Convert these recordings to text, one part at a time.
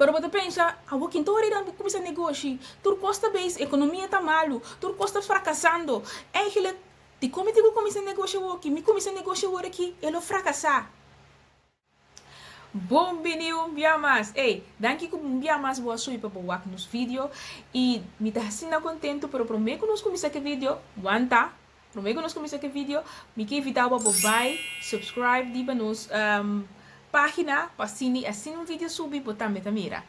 Pero bo ta pensa, Awor kin ta ora dan bo kuminsá negoshi? Tur kos ta beis, ekonomia ta malu, tur kos ta frakasando. Eigenlijk, dikon mi tin ku kuminsá negoshi awoki? Mi kuminsá negoshi awor aki, e lo frakasá. Bon bini un bia mas! Ey, danki ku un bia mas bo a subi pa bo wak nos video y mi ta asina contento, pero prome ku nos kuminsá ku e video, wanta, prome ku nos kuminsá ku e video, mi ke invita bo pa bo bai subscribe riba nos pagina pa asina asina un video subi bo tambe ta mira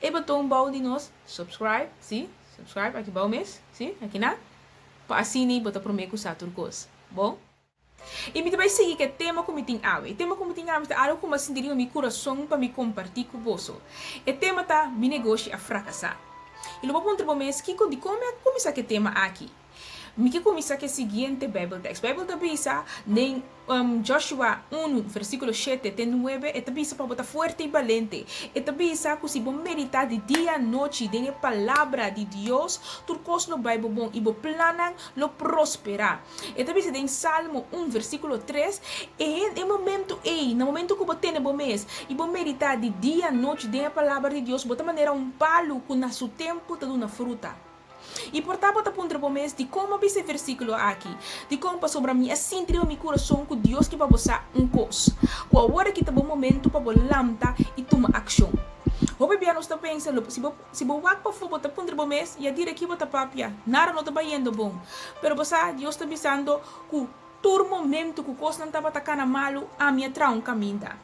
e boton bou di nos subscribe, si, subscribe aki bou mes, si, aki na, pa asina bo ta prome ku sa tur kos, bon. I mi ta bai sigui ku e tema ku mi tin awe. E tema ku mi tin awe ta algu ku mi a sinti riba mi kurason pa mi kompartí ku boso. E tema ta, Mi negoshi a frakasá. I lo bo puntra bo mes, Kiko, dikon mi a kuminsá ku e tema aki? Mi ke kuminsá ku e siguiente Bijbeltekst. Bijbel ta bisa den Joshua unu, versíkulo shete te nuebe, e ta bisa pa bo ta fuerte i balente. E ta bisa ku si bo meditá di dia anochi den e Palabra di Dios, tur kos lo bai bo bon i bo plannan lo prosperá. E ta bisa den Salmo un versíkulo tres, E hen e momentu ei, na momentu ku bo tene bo mes i bo meditá di dia anochi den e Palabra di Dios, bo ta manera un palu ku na su tempu ta duna fruta. I por ta bo ta puntra bo mes, Dikon bo a bisa e versíkulo aki? Dikon? Pasobra mi a sinti riba mi kurason ku Dios ke pa bo sa un kos, ku awor aki ta bo momentu pa bo lanta i tuma akshon. Hopi bia nos ta pensa, lo si bo. Si bo wak pafó bo ta puntra bo mes, ya di reki bo ta papia? Nada no ta bayendo bon. Pero bo sa, Dios ta bisando ku tur momento ku kosnan tabata kana malu, ami a traha un kaminda.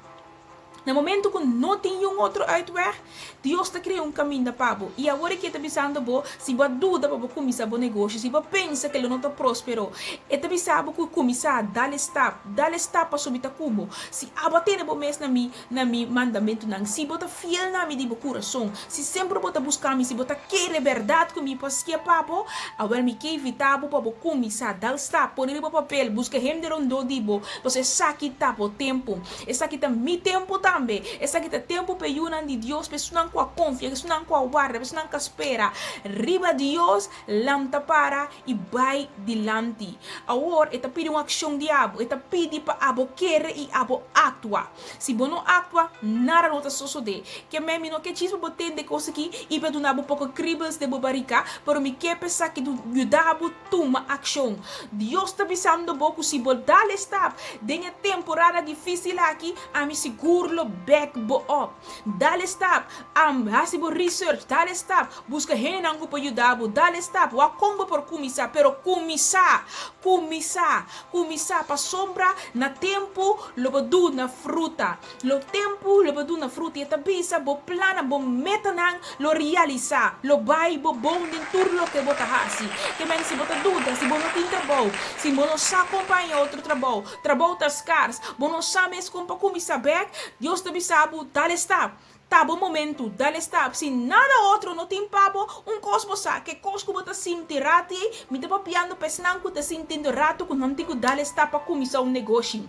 Na momento ku no tin yun otro uitweg, Dios ta krea un kaminda pa bo. I awor e ke ta bisando bo, si bo a duda pa bo kuminsá bo negoshi, si bo a pensa ku lo no ta próspero, e ta bisa bo ku kuminsá, dal e stap, dal e stap pasobra mi ta ku bo. Si abo a tene bo mes na mi, na mi mandamentunan, si bo ta fiel na mi di bo kurason, si semper bo ta buska mi, si bo ta kere bèrdat ku mi por skia pa bo, awèl mi ke invitá bo pa bo kuminsá dal stap, pone riba papel, buska hende rondó di bo, pasobra esaki ta bo tempu. Esaki ta mi tempu tambe. Esaki ta tempu pa e yunan di Dios, pa esunnan ku a konfia, esunnan ku a warda, pa esunnan ku a spera riba Dios, lamta para i bai dilanti. Awor e ta pidi un akshon di abo. E ta pidi pa abo kere i abo aktua. Si bo no aktua, nada no ta sosodé. Ke mei mi no ke djis pa bo tende kos aki i pa duna bo poko kribels den bo barika, pero mi ke pa esaki yuda bo tuma akshon. Dios ta bisando bo ku si bo dal e stap den e temporada difísil aki, ami sigur lo bèk bo òp. Dal e stap, hasi bo research, dal e stap, buska hendenan ku por yuda bo, dal e stap, wak kon bo por kuminsá, pero kuminsá, kuminsá, kuminsá, pasobra na tempu lo bo duna fruta, lo tempu lo bo duna fruta, i e ta bisa bo plannan, bo metanan lo realisá, lo bai bo bon den tur loke bo ta hasi. Ke men si bo ta duda, si bo no tin trabou, si bo no sa kon pa haña otro trabou, Trabou ta skars, bo no sa mes kon pa kuminsá bèk, Dios ta bisa bo, dale stap. Ta bo momentu, dale stap. Si nada otro no tin pa bo, un kos bo sa, ke kos ku bo ta sinti ratu ei, mi ta papiando pa esnan ku ta sintiendo ratu ku nan tin ku dale stap pa kuminsá un negoshi.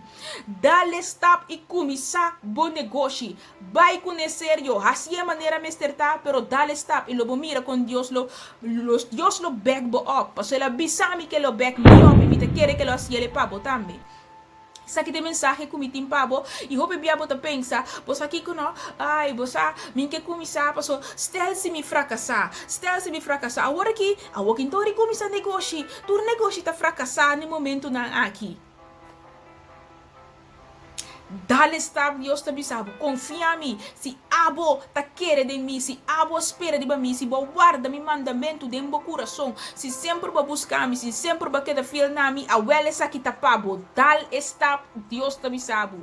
Dale stap i kuminsá bo negoshi. Bai kuné serio, hasié manera mester ta, pero dale stap i lo bo mira kon Dios lo Dios lo back bo up. Pasobra el a bisa mi ke lo back mi up i mi ta kere ke lo hasiel e pa bo tambe. Esaki ta e mensahe ku mi tin pa bo i hopi bia bo ta pensa, bo sa kiko no? Ai, bo sa, mi ke kuminsá paso stel si mi frakasá, stel si mi frakasá. Awor aki, awor ki ntori kuminsá negoshi, tur negoshi ta frakasá na e momentunan aki. Dale stap, Dios ta bisa bo, Konfia mi, si abo ta kere den mi, si abo a spera riba mi, si bo a warda mi mandamentu den bo kurason, si semper bo a buska mi, si semper bo a keda fiel na mi, awel esaki ta pa bo. Dal e stap, Dios ta bisa bo.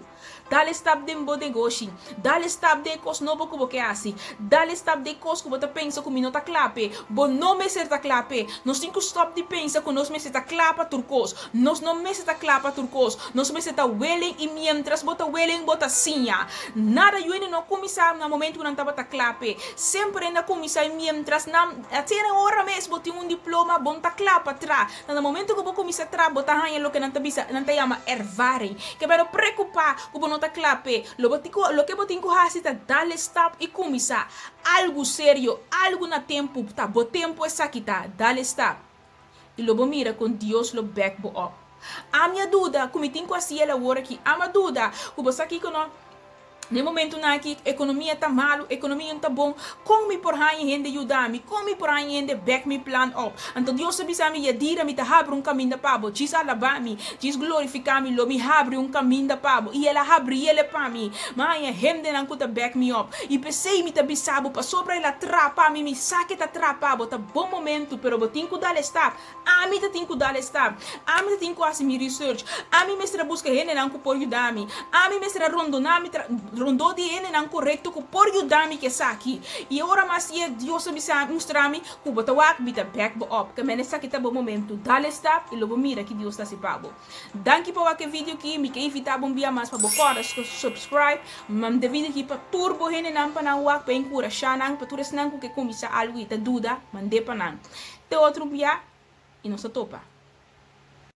Dal e stap den bo negoshi. Dal e stap den e kos nobo ku bo ke hasi. Dal e stap den e kos ku bo ta pensa ku mi no ta kla p'e. Bo no mester ta kla p'e. Nos tin ku stòp di pensa ku nos mester ta kla pa tur kos. Nos no mester ta kla pa tur kos. Nos mester ta willing i mientras bo ta willing bo ta siña. Nada yuende no kuminsá na momento ku nan tabata kla p'e. Semper hende a kuminsá i mientras nan a tene ora mes bo tin un diploma bo no ta kla pa tra. Ta na momento ku bo kuminsá tra bo ta haña loke nan ta bisa nan ta yama ervaring. Ke bai no preokupá ku bo no ta kla p'e. Lo bo tin ku loke bo tin ku hasi ta dal e stap i kuminsá. Algu serio, algu na tempu ta bo tempu esaki ta. Dal e stap. I lo bo mira kon Dios lo bek bo op. Ami a duda ku mi tin ku hasi el awor aki. Ami a duda ku bo sa kiko no. Na e momentunan aki ekonomia ta malu, ekonomia no ta bon, kon mi por haña hende yuda mi? Kon mi por haña hende back mi plan op? Anto Dios a bisa mi, Yadira, mi ta habri un kaminda pa bo. Djis alabá mi, djis glorifiká mi, lo mi habri un kaminda pa bo. I el a habri el pa mi. Mi a haña hendenan ku ta back mi op. I p'esei mi ta bisa bo, pasobra el a trapa mi, mi sa ku e ta trapa bo. Ta bon momentu, pero bo tin ku dal e stap. Ami ta tin ku dal e stap. Ami ta tin ku hasi mi research. Ami mester a buska hendenan ku por yuda mi. Ami mester a rondona mi tra rondó di hendenan korekto ku por yuda mi ku esaki. I e ora mas ye Dios a bisa mustra mi ku bo ta wak, mi ta back bo up. Ke men esaki ta bo momentu. Dal e stap i lo bo mira ki Dios ta hasi pa bo. Danki pa wak e video aki. Mi ke invita bo un bia mas pa bo kòrda subscribe. Manda e video aki pa tur bo hendenan pa nan wak, pa enkurashá nan, pa tur esnan ku ke kuminsá algu i ta duda, mand'é pa nan. Te otro bia y nos ta topa.